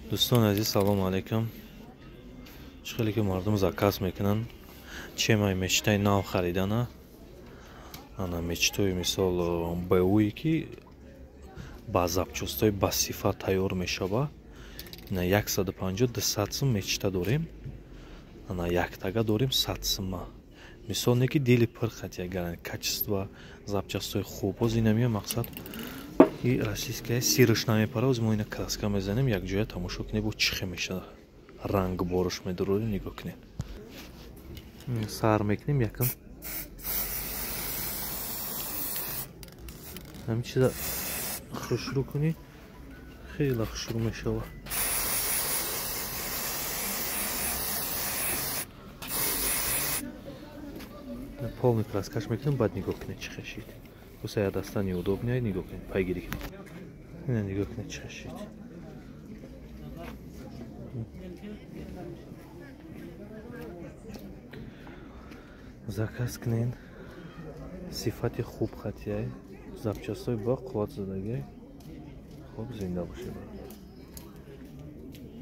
Дӯстони азиз, салому алайкум. Чӣ хеле ки мардум заказ мекунанд, чемай мечтаи нав харидана. Ана мечтои мисол БУи ки ба запчастҳои ба сифат тайёр мешава. Ина 150-200 сум мечта дорем. Ана яктага дорем 100 сума. Мисол не ки дили пир хати агар качество запчастҳои хуб. Боз ина мея мақсад и российская сирш намепара. Оз мо ина краска мезанем, якҷоя тамошо кунед, бо чӣ хел мешава. Ранг борш медурорем, нигоҳ кунед. Сар мекунем якам. Ҳамин чиза хушрӯ кунӣ, хеле хушрӯ мешава. Полный краскаш мекунем, баъд нигоҳ кунед чӣ хел шид. Уса я даста неудобная, нигоҳ кунед, пайгирӣ кунед. Ина нигоҳ кунед чӣ хел шид. Заказ кунед. Сифати хуб хатияй. Запчастҳои ба қувват задагиай. Хуб, зинда бошед.